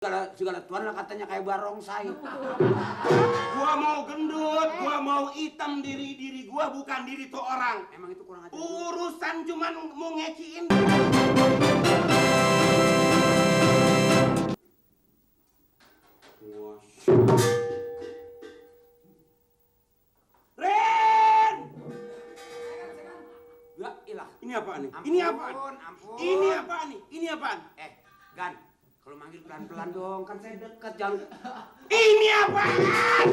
Segala tuan lah katanya kayak barongsai. Gua mau gendut, gua mau hitam diri gua bukan diri tuh orang. Emang itu kurang ajar. Urusan cuman mau ngeciin. Ren! Ya ilah. Ini apaan nih? Ampun, Ini apaan? ampun. Ini apaan nih? Ini apaan? Gan, kalau manggil pelan-pelan dong, kan saya dekat jangan. Ini apaan?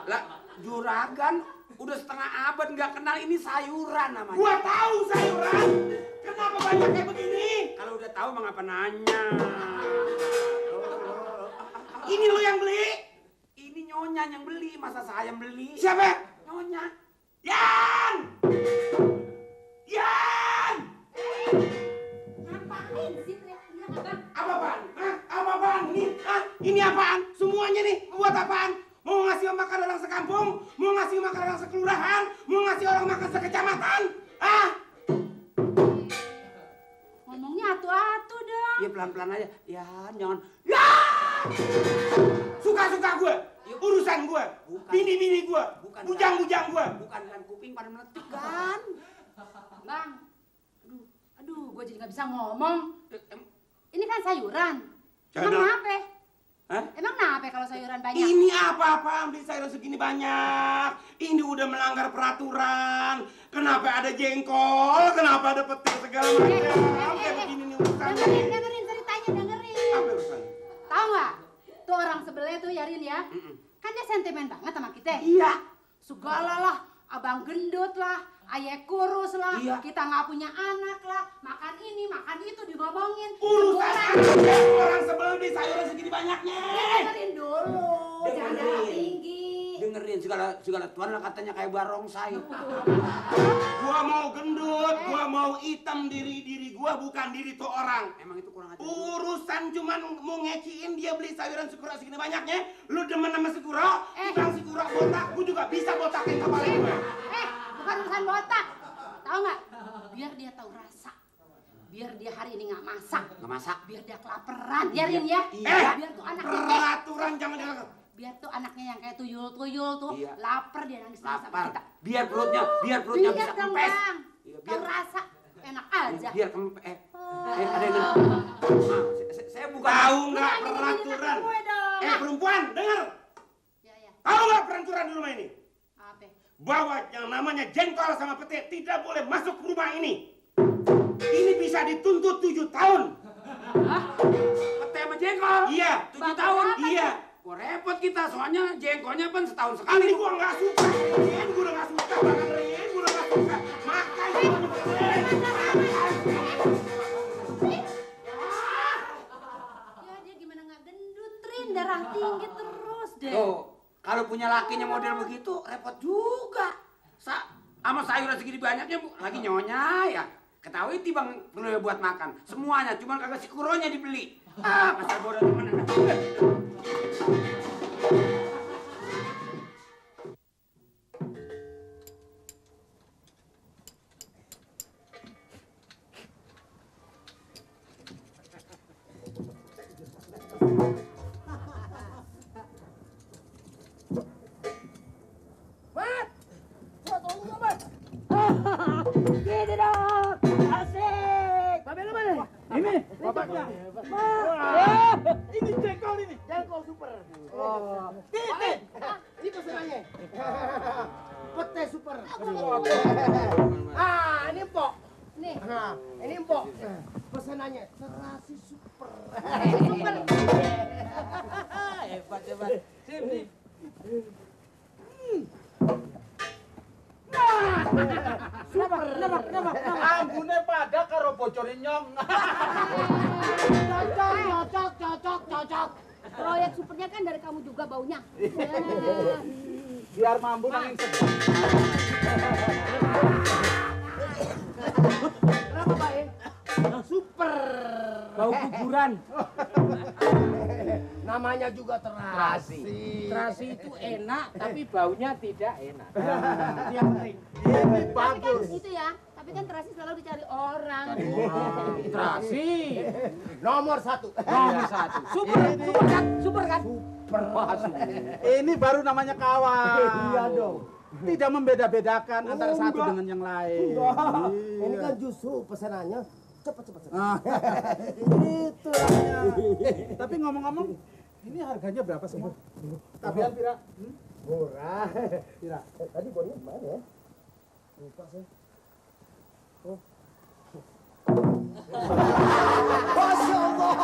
Lah, juragan udah setengah abad nggak kenal ini sayuran namanya. Gua tahu sayuran. Kenapa banyak kayak begini? Kalau udah tahu mengapa nanya? Ini lo yang beli? Ini nyonya yang beli, masa saya yang beli? Siapa? Nyonya. Yan! Yan! Ngapain sih teriak-teriak abang? Apa-apaan? Hah? Apa-apaan? Ini apaan? Semuanya nih buat apaan? Mau ngasih makan orang sekampung? Mau ngasih makan orang sekelurahan? Mau ngasih orang makan sekecamatan? Ah? Ngomongnya atu-atu dong. Ya pelan-pelan aja. Ya, jangan. Ya! Suka-suka gue, urusan gue, Bukan. bini-bini gue, Bukan, bujang-bujang gue. Bukan kan kuping pada meletik kan? Bang, aduh, gue jadi nggak bisa ngomong. Ini kan sayuran. Emang Sayuran? kenapa? Hah? Emang kenapa kalau sayuran banyak? Ini apa-apaan beli sayur segini banyak? Ini udah melanggar peraturan. Kenapa ada jengkol? Kenapa ada petir segala macam? Kayak begini nih urusannya. Dengerin ceritanya, dengerin. Apa urusan? Tahu nggak? Tuh orang sebelah tuh Yarin ya. Kan dia sentimen banget sama kita. Iya. Segala lah, abang gendut lah, ayah kurus lah, Iya. kita nggak punya anak lah, makan ini, makan itu digomongin. Urusan apa? Orang sebel beli sayur segini banyaknya. Dengerin dulu, jangan darah tinggi. Dengerin segala tuan lah katanya kayak barongsai. Gua mau gendut, gua mau hitam diri gua bukan diri tuh orang. Emang itu kurang ajar. Urusan cuman mau ngeciin dia beli sayuran sekuro segini banyaknya. Lu demen sama sekuro, tukang sekuro botak, gua juga bisa botakin kepala gue. Bukan urusan botak, tahu nggak? Biar dia tahu rasa, biar dia hari ini nggak masak, Nggak masak. biar dia kelaparan, Yarin ya. Iya. Biar tuh anaknya, Peraturan jangan dilakukan. biar tuh anaknya yang kayak tuyul-tuyul tuh Iya. lapar dia nangis sama Lapar. kita. Biar perutnya Biar bisa dong kempes. bang, Iya, tahu rasa, enak aja. Biar kempes. Ada yang saya bukan. Tahu nggak Lu nanya peraturan? gue dong. Perempuan, dengar. Ya ya, Tahu nggak peraturan di rumah ini? apa? Bahwa yang namanya jengkol sama pete tidak boleh masuk ke rumah ini. Ini bisa dituntut 7 tahun. Pete sama jengkol. Iya. 7 tahun. Iya. Wah repot kita, soalnya jengkolnya kan setahun Kali sekali. ini gua nggak suka. Rin, gua udah nggak suka. Bahkan Rin, gua udah nggak suka. Makan. Ya dia gimana nggak gendut, Rin, darah tinggi terus deh. Tuh, kalau punya lakinya model begitu repot juga. Sama sayuran segini banyaknya Bu, lagi nyonya ya. Ketahui bang perlu buat makan. Semuanya, cuman kagak sikuronya dibeli. Pasal bodoh gimana? Gini dong, asik. Babe lu mana? Ini, bapaknya. Ini jengkol ini, jengkol super. Oh, titik. Ini pesenannya. Pete super. Ini empok. Nih, Ini empok. Pesenannya terasi super. super. Hebat, hebat. Sip. Kenapa? Ambune pada karo bojone nyong. Cocok. Proyek supernya kan dari kamu juga baunya. Biar mampu nanging sedap. Kenapa, Pak? Super. Bau kuburan. Namanya juga terasi. Terasi itu enak, tapi baunya tidak enak. Yang penting. Ini Tapi kan bagus. itu ya, tapi Tapi kan terasi selalu dicari orang. Terasi. Nomor 1. Nomor 1. Super kan? Super kan? Ini baru namanya kawan. Iya dong. Tidak membeda-bedakan antara satu enggak. dengan yang lain. Enggak. Iya. Ini kan justru pesanannya cepet. Ah, itu namanya. Tapi ngomong-ngomong, ini harganya berapa semua? Tabian Pira? Murah. Pira. Tadi bonnya kemana ya? Lupa saya. Oh. Masya Allah.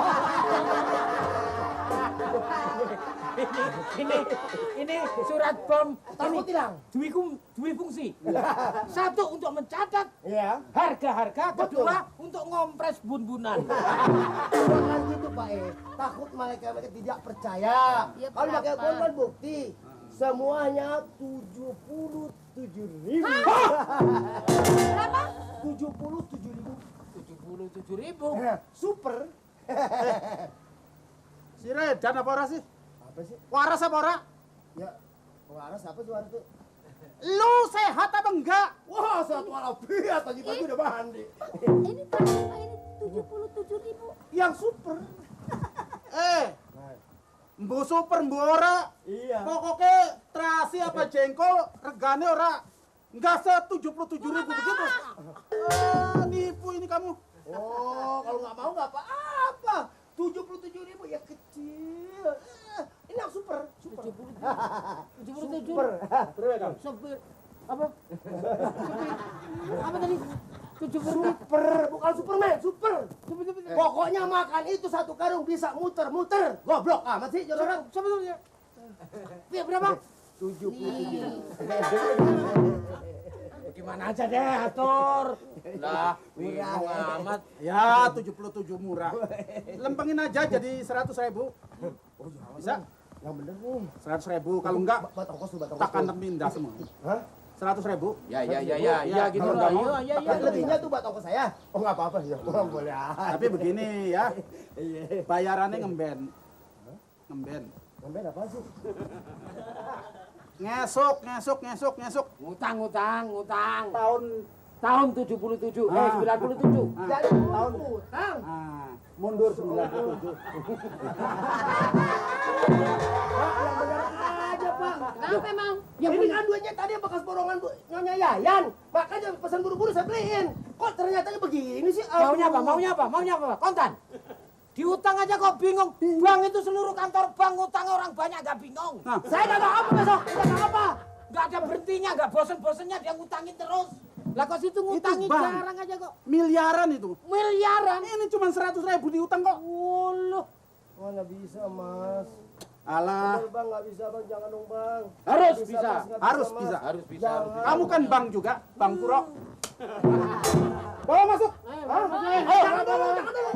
Ini surat bom. Takut hilang. Dua fungsi. Satu untuk mencatat Iya. harga-harga, Betul. kedua untuk ngompres bun-bunan. Bukan gitu Pak takut mereka tidak percaya. Ya, Kalau pakai berapa? bon kan bukti. Semuanya 77.000. Berapa? 77.000. 77.000. Super. Si Redan apa ora sih? Apa sih? Waras apa ora? Ya, waras apa sih waras itu? Lu sehat apa enggak? Wah, satu walafiat pagi-pagi udah mandi. Ini berapa? Ini 77.000. Yang super. Mbu super mbu ora. Iya. Pokoknya terasi apa jengkol regane ora enggak 77.000 begitu. Nipu ini kamu. Oh, kalau nggak mau nggak apa-apa. 77.000 ya kecil. Ini yang super. 77. Super. Sopir. Apa? Apa tadi? 70. Super, bukan Superman, super. Pokoknya makan itu satu karung bisa muter-muter. Goblok amat sih jadi orang. Sebetulnya. Ya berapa? 77. Gimana aja deh, atur. Lah, Murah, bingung ya. amat. Ya 77 murah. Lempengin aja jadi 100.000. Oh, iya, Bisa? Yang bener nih. 100.000 kalau enggak Bat ongkos tuh, bat ongkos. tak kandang pindah semua. Hah? 100.000. Ya gitu kalau lah. nggak mau, Iya. Kan lebihnya tuh bat ongkos saya. Oh, nggak apa-apa ya. Oh, boleh aja. Tapi begini ya, Iya. bayarannya ngemben. Ngemben. Ngemben apa sih? Ngesuk. Ngutang. Tahun Tahun 77, Ah. 97. Jadi tahun utang. mundur 97. Pak, yang bener aja, Pak. Kenapa emang? Ini kan duitnya tadi bekas borongan Nyonya Yayan. Makanya pesan buru-buru saya beliin. Kok ternyata begini sih? Maunya apa? Kontan. Diutang aja kok bingung. Bank itu seluruh kantor bank utang orang banyak gak bingung. Nah, Saya nggak apa besok. Saya nggak apa. Gak ada berhentinya, gak bosen-bosennya dia ngutangin terus. Lah kok situ ngutangin bank. jarang aja kok. miliaran itu. Miliaran. Ini cuma 100.000 diutang kok. Wuluh. Mana bisa, Mas. Alah, Bener, Bang, nggak bisa, Bang. Jangan dong, Bang. Harus Nggak bisa. Mas. Nggak Harus Mas. bisa. Harus bisa. Jangan. kamu kan bank juga, Bang Puro. Bawa masuk. Ayo, Jangan dulu, jangan dulu.